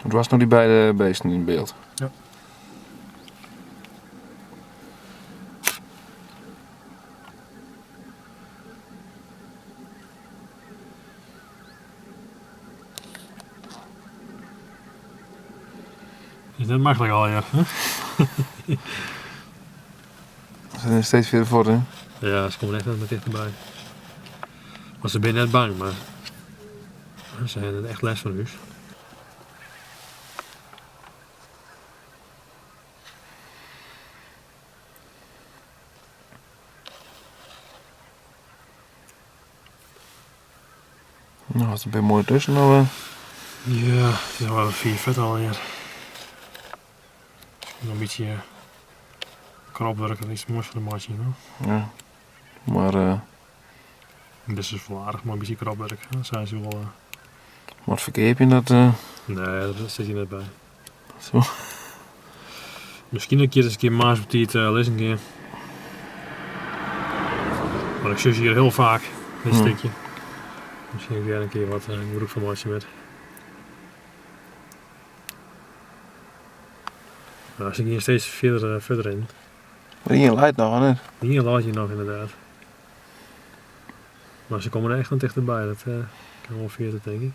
Do hast no dy beide beesten yn byld. Ja. Is net maklik allegear, hè? Ze zijn steeds verder voort, hè? Ja, ze komen echt net dichterbij. Maar ze binne net bang, mar se hawwe echt lêst fan ús. No, hast in pear moaie tusken no. Eh. Ja, it is al fier fuort allegear. Noch in bytsje kropwurk der yts moais fan te meitsjen, no. Ja. Mar uh, Dit is wol aardich mei in bytsje kropwurk, hè? Sei se wol. Uh... Wat ferkeapjen dat. Uh... Nee, dat sit hjir net by. Zo. Miskien dat ik hjir ris in kear moarns op tiid lizzen gean. Want ik sjoch se hjir hiel faak, dit stikje. Miskien ik dêr in kear wat gebrûk fan meitsje moat. No, se gean steeds fierder, fierder yn. Mar ien leit noch, of net? Ien leit hjir noch ynderdaad. Mar se komme der echt net tichterby, dat kin wol fierte tink ik.